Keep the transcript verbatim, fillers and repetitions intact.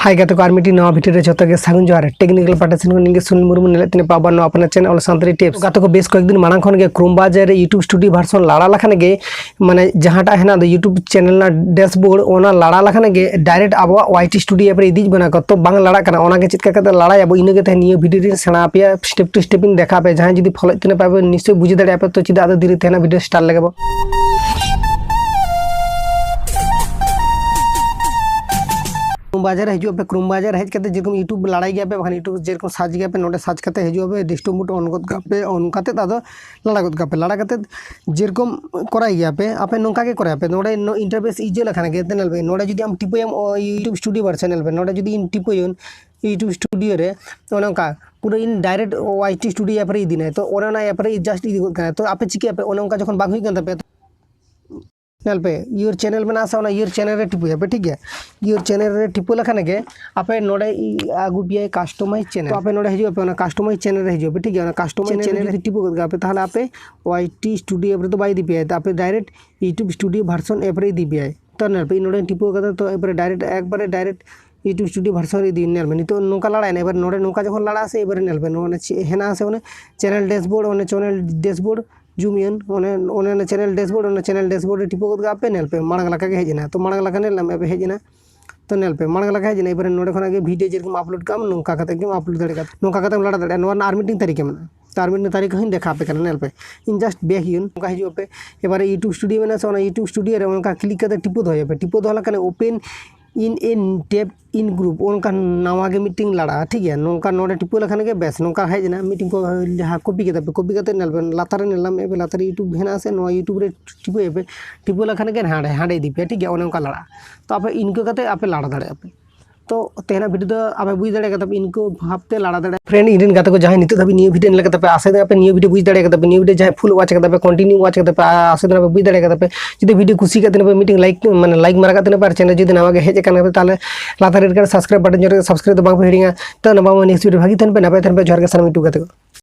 ᱦᱟᱭ ᱜᱟᱛᱮ ᱠᱚ, ᱟᱨ ᱢᱤᱫᱴᱤᱡ ᱱᱟᱣᱟ ᱵᱷᱤᱰᱤᱭᱳ ᱨᱮ ᱡᱷᱚᱛᱚ ᱜᱮ ᱥᱟᱹᱜᱩᱱ ᱡᱚᱦᱟᱨ᱾ ᱴᱮᱠᱱᱤᱠᱟᱞ ᱯᱟᱦᱴᱟ ᱥᱮᱱ ᱠᱷᱚᱱ ᱤᱧ ᱜᱮ ᱥᱩᱱᱤᱞ ᱢᱩᱨᱢᱩ, ᱧᱮᱞᱮᱫ ᱛᱤᱧ ᱯᱮ ᱟᱵᱟᱨ ᱱᱚᱣᱟ ᱟᱯᱱᱟᱨ ᱪᱮᱱᱮᱞ ᱚᱞ ᱥᱟᱱᱛᱟᱲᱤ ᱴᱤᱯᱥ᱾ ᱜᱟᱛᱮ ᱠᱚ, ᱵᱮᱥ ᱠᱚᱭᱮᱠ ᱫᱤᱱ ᱢᱟᱲᱟᱝ ᱠᱷᱚᱱ ᱜᱮ ᱠᱨᱳᱢ ᱵᱨᱟᱣᱡᱟᱨ ᱨᱮ YouTube Studio version ᱞᱟᱲᱟ ᱞᱮᱠᱷᱟᱱ ᱜᱮ, ᱢᱟᱱᱮ ᱡᱟᱦᱟᱸᱴᱟᱜ ᱦᱮᱱᱟᱜ ᱫᱚ YouTube ᱪᱮᱱᱮᱞ ᱨᱮᱱᱟᱜ ᱰᱮᱥᱵᱳᱨᱰ, ᱚᱱᱟ ᱞᱟᱲᱟ ᱞᱮᱠᱷᱟᱱ ᱜᱮ ᱰᱟᱭᱨᱮᱠᱴ ᱟᱵᱚᱣᱟᱜ ᱳᱣᱟᱭ ᱴᱤ ᱥᱴᱩᱰᱤᱭᱳ ᱮᱯ ᱨᱮ ᱤᱫᱤ ᱵᱚᱱᱟ ᱠᱚ᱾ ᱛᱚ ᱵᱟᱝ ᱞᱟᱲᱟᱜ ᱠᱟᱱᱟ, ᱚᱱᱟ ᱜᱮ ᱪᱮᱫ ᱞᱮᱠᱟ ᱠᱟᱛᱮ ᱞᱟᱲᱟᱭᱟᱵᱚ, ᱤᱱᱟᱹ ᱜᱮ ᱛᱮᱦᱮᱧ ᱱᱤᱭᱟᱹ ᱵᱷᱤᱰᱤᱭᱳ ᱨᱤᱧ ᱥᱮᱬᱟ ᱟᱯᱮᱭᱟ, step to step ᱤᱧ ᱫᱮᱠᱷᱟᱣ ᱟᱯᱮᱭᱟ᱾ ᱡᱟᱦᱟᱸᱭ ᱡᱩᱫᱤ ᱯᱷᱚᱞᱳᱭᱮᱫ ᱛᱟᱦᱮᱱᱟ ᱯᱮ, ᱟᱯᱮ ᱱᱤᱥᱪᱚᱭ ᱵᱩᱡᱷᱟᱹᱣ ᱫᱟᱲᱮᱭᱟᱜᱼᱟ ᱯᱮ᱾ ᱛᱚ ᱪᱮᱫᱟᱜ ᱟᱫᱚ ᱫᱮᱨᱤ ᱛᱟᱦᱮᱱᱟ, ᱵᱷᱤᱰᱤᱭᱳ ᱥᱴᱟᱨᱴ ᱞᱮᱜᱮ ᱵᱚ᱾ ᱵᱨᱟᱣᱡᱟᱨ ᱨᱮ ᱦᱤᱡᱩᱜ ᱟᱯᱮ, ᱠᱨᱳᱢ ᱵᱨᱟᱣᱡᱟᱨ ᱨᱮ ᱦᱮᱡ ᱠᱟᱛᱮ ᱡᱮᱨᱚᱠᱚᱢ YouTube ᱞᱟᱲᱟᱭ ᱜᱮᱭᱟ ᱯᱮ, ᱵᱟᱠᱷᱟᱱ YouTube ᱡᱮᱨᱚᱠᱚᱢ ᱥᱟᱨᱪ ᱜᱮᱭᱟ ᱯᱮ, ᱱᱚᱰᱮ ᱥᱟᱨᱪ ᱠᱟᱛᱮ ᱦᱤᱡᱩᱜ ᱟᱯᱮ, ᱰᱮᱥᱠᱴᱚᱯ ᱢᱳᱰ ᱚᱱ ᱜᱚᱫ ᱠᱟᱜ ᱯᱮ, ᱚᱱ ᱠᱟᱛᱮ ᱟᱫᱚ ᱞᱟᱲᱟ ᱜᱚᱫ ᱠᱟᱜ ᱯᱮ᱾ ᱞᱟᱲᱟ ᱠᱟᱛᱮ ᱡᱮᱨᱚᱠᱚᱢ ᱠᱚᱨᱟᱭ ᱜᱮᱭᱟ ᱯᱮ, ᱟᱯᱮ ᱱᱚᱝᱠᱟ ᱜᱮ ᱠᱚᱨᱟᱭ ᱯᱮ᱾ ᱱᱚᱰᱮ ᱤᱱᱴᱟᱨᱯᱷᱮᱥ ᱤᱡᱟᱹ ᱞᱮᱠᱷᱟᱱ ᱜᱮ, ᱧᱮᱞ ᱯᱮ, ᱱᱚᱰᱮ ᱡᱩᱫᱤ ᱟᱢ ᱴᱤᱯᱟᱹᱭᱟᱢ YouTube ᱥᱴᱩᱰᱤᱭᱳ ᱵᱷᱟᱨᱥᱚᱱ, ᱧᱮᱞ ᱯᱮ, ᱱᱚᱰᱮ ᱡᱩᱫᱤ ᱤᱧ ᱴᱤᱯᱟᱹᱭᱟᱹᱧ YouTube ᱥᱴᱩᱰᱤᱭᱳ ᱨᱮ, ᱚᱱᱮ ᱚᱱᱠᱟ ᱯᱩᱨᱟᱹ ᱤᱧ ᱰᱟᱭᱨᱮᱠᱴ ᱳᱣᱟᱭ ᱴᱤ ᱥᱴᱩᱰᱤᱭᱳ ᱮᱯ ᱨᱮ ᱤᱫᱤᱱᱟᱭ᱾ ᱛᱚ ᱚᱱᱮ ᱚᱱᱟ ᱮᱯ ᱨᱮ ᱡᱟᱥᱴ ᱤᱫᱤ ᱜᱚᱫ ᱠᱟᱱᱟᱭ᱾ ᱛᱚ ᱟᱯᱮ ᱪᱤᱠᱟᱹᱭᱟᱯᱮ, ᱚᱱᱮ ᱚᱱᱠᱟ ᱡᱚᱠᱷᱚᱱ ᱵᱟᱝ ᱦᱩᱭᱩᱜ ᱠᱟᱱ ᱛᱟᱯᱮᱭᱟ, ᱧᱮᱞ ᱯᱮ, ᱤᱭᱳᱨ ᱪᱮᱱᱮᱞ ᱢᱮᱱᱟᱜᱼᱟ ᱥᱮ, ᱚᱱᱟ ᱤᱭᱳᱨ ᱪᱮᱱᱮᱞ ᱨᱮ ᱴᱤᱯᱟᱹᱭᱟᱯᱮ, ᱴᱷᱤᱠ ᱜᱮᱭᱟ? ᱤᱭᱳᱨ ᱪᱮᱱᱮᱞ ᱨᱮ ᱴᱤᱯᱟᱹ ᱞᱮᱠᱷᱟᱱ ᱜᱮ ᱟᱯᱮ ᱱᱚᱰᱮ ᱤ-, ᱟᱹᱜᱩ ᱯᱮᱭᱟᱭ ᱠᱟᱥᱴᱚᱢᱟᱭᱤᱡᱽ ᱪᱮᱱᱮᱞ᱾ ᱛᱚ ᱟᱯᱮ ᱱᱚᱰᱮ ᱦᱤᱡᱩᱜ ᱟᱯᱮ, ᱚᱱᱟ ᱠᱟᱥᱴᱚᱢᱟᱭᱤᱡᱽ ᱪᱮᱱᱮᱞ ᱨᱮ ᱦᱤᱡᱩᱜ ᱟᱯᱮ, ᱴᱷᱤᱠ ᱜᱮᱭᱟ? ᱚᱱᱟ ᱠᱟᱥᱴᱚᱢᱟᱭᱤᱡᱽ ᱪᱮᱱᱮᱞ ᱨᱮ ᱡᱩᱫᱤ ᱴᱤᱯᱟᱹ ᱜᱚᱫ ᱠᱟᱜᱼᱟ ᱯᱮ, ᱛᱟᱦᱚᱞᱮ ᱟᱯᱮ ᱳᱣᱟᱭ ᱴᱤ ᱥᱴᱩᱰᱤᱭᱳ ᱮᱯ ᱨᱮᱫᱚ ᱵᱟᱭ ᱤᱫᱤ ᱯᱮᱭᱟ, ᱟᱯᱮ direct YouTube studio version app ᱨᱮ ᱤᱫᱤ ᱯᱮᱭᱟᱭ᱾ ᱛᱚ ᱧᱮᱞ ᱯᱮ, ᱤᱧ ᱱᱚᱰᱮᱧ ᱴᱤᱯᱟᱹ ᱠᱟᱫᱟ, ᱛᱚ ᱮᱯ ᱨᱮ ᱰᱟᱭᱨᱮᱠᱴ, ᱮᱠᱵᱟᱨᱮ ᱰᱟᱭᱨᱮᱠᱴ YouTube ᱥᱴᱩᱰᱤᱭᱳ ᱵᱷᱟᱨᱥᱚᱱ ᱨᱮ ᱤᱫᱤ᱾ ᱧᱮᱞ ᱢᱮ, ᱱᱤᱛᱚᱜ ᱱᱚᱝᱠᱟ ᱞᱟᱲᱟᱭᱮᱱᱟ᱾ ᱮᱵᱟᱨ ᱱᱚᱰᱮ ᱱᱚᱝᱠᱟ ᱡᱚᱠᱷᱚᱱ ᱞᱟᱲᱟᱜᱼᱟ ᱥᱮ, ᱮᱵᱟᱨ ᱧᱮᱞ ᱯᱮ, ᱱᱚᱣᱟ ᱪᱮᱫ ᱦᱮᱱᱟᱜᱼᱟ ᱥᱮ, ᱚᱱᱮ ᱪᱮᱱᱮᱞ ᱰᱮᱥᱵᱳᱨᱰ, ᱚᱱᱮ ᱪᱮᱱᱮᱞ ᱰᱮᱥᱵᱳᱨᱰ ᱡᱩᱢ ᱤᱱ, ᱚᱱᱮ, ᱚᱱᱮ ᱚᱱᱟ ᱪᱮᱱᱮᱞ ᱰᱮᱥᱵᱳᱨᱰ, ᱚᱱᱟ ᱪᱮᱱᱮᱞ ᱰᱮᱥᱵᱳᱨᱰ ᱨᱮ ᱴᱤᱯᱟᱹ ᱜᱚᱫ ᱠᱟᱜ ᱯᱮ, ᱧᱮᱞ ᱯᱮ, ᱢᱟᱲᱟᱝ ᱞᱮᱠᱟ ᱜᱮ ᱦᱮᱡ ᱮᱱᱟ᱾ ᱛᱚ ᱢᱟᱲᱟᱝ ᱞᱮᱠᱟ ᱧᱮᱞ ᱧᱟᱢ ᱯᱮ, ᱦᱮᱡ ᱮᱱᱟ᱾ ᱛᱚ ᱧᱮᱞ ᱯᱮ, ᱢᱟᱲᱟᱝ ᱞᱮᱠᱟ ᱦᱮᱡ ᱮᱱᱟ᱾ ᱮᱵᱟᱨᱮ ᱱᱚᱰᱮ ᱠᱷᱚᱱᱟᱜ ᱜᱮ ᱵᱷᱤᱰᱤᱭᱳ ᱡᱮᱨᱚᱠᱚᱢ ᱟᱯᱞᱳᱰ ᱠᱟᱜ ᱟᱢ, ᱱᱚᱝᱠᱟ ᱠᱟᱛᱮ ᱜᱮᱢ ᱟᱯᱞᱳᱰ ᱫᱟᱲᱮᱭᱟᱜᱼᱟ᱾ ᱱᱚᱝᱠᱟ ᱠᱟᱛᱮᱢ ᱞᱟᱲᱟ ᱫᱟᱲᱮᱭᱟᱜᱼᱟ᱾ ᱱᱚᱣᱟ ᱨᱮᱱᱟᱜ ᱟᱨ ᱢᱤᱫᱴᱮᱱ ᱛᱟᱹᱨᱤᱠᱟ ᱢᱮᱱᱟᱜᱼᱟ᱾ ᱛᱚ ᱟᱨ ᱢᱤᱫᱴᱮᱱ ᱛᱟᱹᱨᱤᱠᱟ ᱦᱚᱸᱧ ᱫᱮᱠᱷᱟᱣ ᱟᱯᱮ ᱠᱟᱱᱟ᱾ ᱧᱮᱞ ᱯᱮ, ᱤᱧ ᱡᱟᱥᱴ ᱵᱮᱠ ᱦᱤᱡᱩᱜ ᱟᱹᱧ, ᱱᱚᱝᱠᱟ ᱦᱤᱡᱩᱜ ᱟᱯᱮ᱾ ᱮᱵᱟᱨᱮ YouTube ᱥᱴᱩᱰᱤᱭᱳ ᱢᱮᱱᱟᱜᱼᱟ ᱥᱮ, ᱚᱱᱟ YouTube ᱥᱴᱩᱰᱤᱭᱳ ᱨᱮ ᱚᱱᱠᱟ ᱠᱞᱤᱠ ᱠᱟᱛᱮ ᱴᱤᱯᱟᱹ ᱫᱚᱦᱚᱭᱟᱯᱮ᱾ ᱴᱤᱯᱟᱹ ᱫᱚᱦᱚ ᱞᱮᱠᱷᱟᱱ open in a tab in group, ᱚᱱᱠᱟ ᱱᱟᱣᱟ ᱜᱮ ᱢᱤᱫᱴᱮᱱ ᱞᱟᱲᱟᱜᱼᱟ, ᱴᱷᱤᱠ ᱜᱮᱭᱟ? ᱱᱚᱝᱠᱟ ᱱᱚᱰᱮ ᱴᱤᱯᱟᱹ ᱞᱮᱠᱷᱟᱱ ᱜᱮ ᱵᱮᱥ, ᱱᱚᱝᱠᱟ ᱦᱮᱡ ᱮᱱᱟ᱾ ᱢᱤᱫᱴᱮᱱ ᱠᱚ ᱡᱟᱦᱟᱸ ᱠᱚᱯᱤ ᱠᱮᱫᱟ ᱯᱮ, ᱠᱚᱯᱤ ᱠᱟᱛᱮ ᱧᱮᱞ ᱯᱮ, ᱞᱟᱛᱟᱨ ᱨᱮ ᱧᱮᱞ ᱧᱟᱢ ᱯᱮ, ᱞᱟᱛᱟᱨ ᱨᱮ YouTube ᱦᱮᱱᱟᱜᱼᱟ ᱥᱮ, ᱱᱚᱣᱟ YouTube ᱨᱮ ᱴᱤᱯᱟᱹᱭᱟᱯᱮ᱾ ᱴᱤᱯᱟᱹ ᱞᱮᱠᱷᱟᱱ ᱜᱮ ᱦᱟᱸᱰᱮ, ᱦᱟᱸᱰᱮ ᱤᱫᱤ ᱯᱮ, ᱴᱷᱤᱠ ᱜᱮᱭᱟ? ᱚᱱᱮ ᱚᱱᱠᱟ ᱞᱟᱲᱟᱜᱼᱟ᱾ ᱛᱚ ᱟᱯᱮ ᱤᱱᱠᱟᱹ ᱠᱟᱛᱮ ᱟᱯᱮ ᱞᱟᱲᱟ ᱫᱟᱲᱮᱭᱟᱜᱼᱟ ᱯᱮ᱾ ᱛᱚ ᱛᱮᱦᱮᱧᱟᱜ ᱵᱷᱤᱰᱤᱭᱳ ᱫᱚ ᱟᱯᱮ ᱵᱩᱡᱽ ᱫᱟᱲᱮ ᱠᱟᱫᱟ ᱯᱮ, ᱤᱱᱠᱟᱹ ᱵᱷᱟᱵᱽ ᱛᱮ ᱞᱟᱲᱟ ᱫᱟᱲᱮᱭᱟᱜᱼᱟ᱾ ᱯᱷᱨᱮᱱᱰ, ᱤᱧ ᱨᱮᱱ ᱜᱟᱛᱮ ᱠᱚ ᱡᱟᱦᱟᱸᱭ ᱱᱤᱛᱚᱜ ᱫᱷᱟᱹᱵᱤᱡ ᱱᱤᱭᱟᱹ ᱵᱷᱤᱰᱤᱭᱳ ᱧᱮᱞ ᱠᱟᱫᱟ ᱯᱮ, ᱟᱥᱟᱭ ᱫᱟᱹᱧ ᱟᱯᱮ ᱱᱤᱭᱟᱹ ᱵᱷᱤᱰᱤᱭᱳ ᱡᱟᱦᱟᱸᱭ ᱯᱷᱩᱞ ᱣᱟᱪ ᱠᱟᱫᱟ ᱯᱮ, ᱠᱚᱱᱴᱤᱱᱤᱭᱩ ᱣᱟᱪ ᱠᱟᱫᱟ ᱯᱮ, ᱟᱥᱟᱭ ᱫᱟᱹᱧ ᱟᱯᱮ ᱵᱩᱡᱽ ᱫᱟᱲᱮ ᱠᱟᱫᱟ ᱯᱮ᱾ ᱡᱩᱫᱤ ᱵᱷᱤᱰᱤᱭᱳ ᱠᱩᱥᱤ ᱠᱟᱜ ᱛᱟᱦᱮᱱᱟ ᱯᱮ, ᱢᱤᱫᱴᱮᱱ ᱞᱟᱭᱤᱠ, ᱢᱟᱱᱮ ᱞᱟᱭᱤᱠ ᱢᱟᱨᱟ ᱠᱟᱜ ᱛᱟᱦᱮᱱᱟ ᱯᱮ, ᱟᱨ ᱪᱮᱱᱮᱞ ᱡᱩᱫᱤ ᱱᱟᱣᱟ ᱜᱮ ᱦᱮᱡ ᱟᱠᱟᱱᱟ ᱯᱮ, ᱛᱟᱦᱚᱞᱮ ᱞᱟᱛᱟᱨ ᱨᱮ ᱥᱟᱵᱥᱠᱨᱟᱭᱤᱵ ᱵᱟᱴᱚᱱ ᱡᱚᱨᱮ ᱥᱟᱵᱥᱠᱨᱟᱭᱤᱵ ᱫᱚ ᱵᱟᱝ ᱯᱮ ᱦᱤᱲᱤᱧᱟ᱾ ᱛᱚ ᱱᱚᱣᱟ ᱱᱮᱠᱥᱴ ᱵᱷᱤᱰᱤᱭᱳ ᱵᱷᱟᱹᱜᱤ ᱛᱟᱦᱮᱱ ᱯᱮ, ᱱᱟᱯᱟᱭ ᱛᱟᱦᱮᱱ ᱯᱮ, ᱡᱚᱦᱟᱨ ᱜᱮ ᱥᱟᱱᱟᱢ YouTube ᱜᱟᱛᱮ ᱠᱚ᱾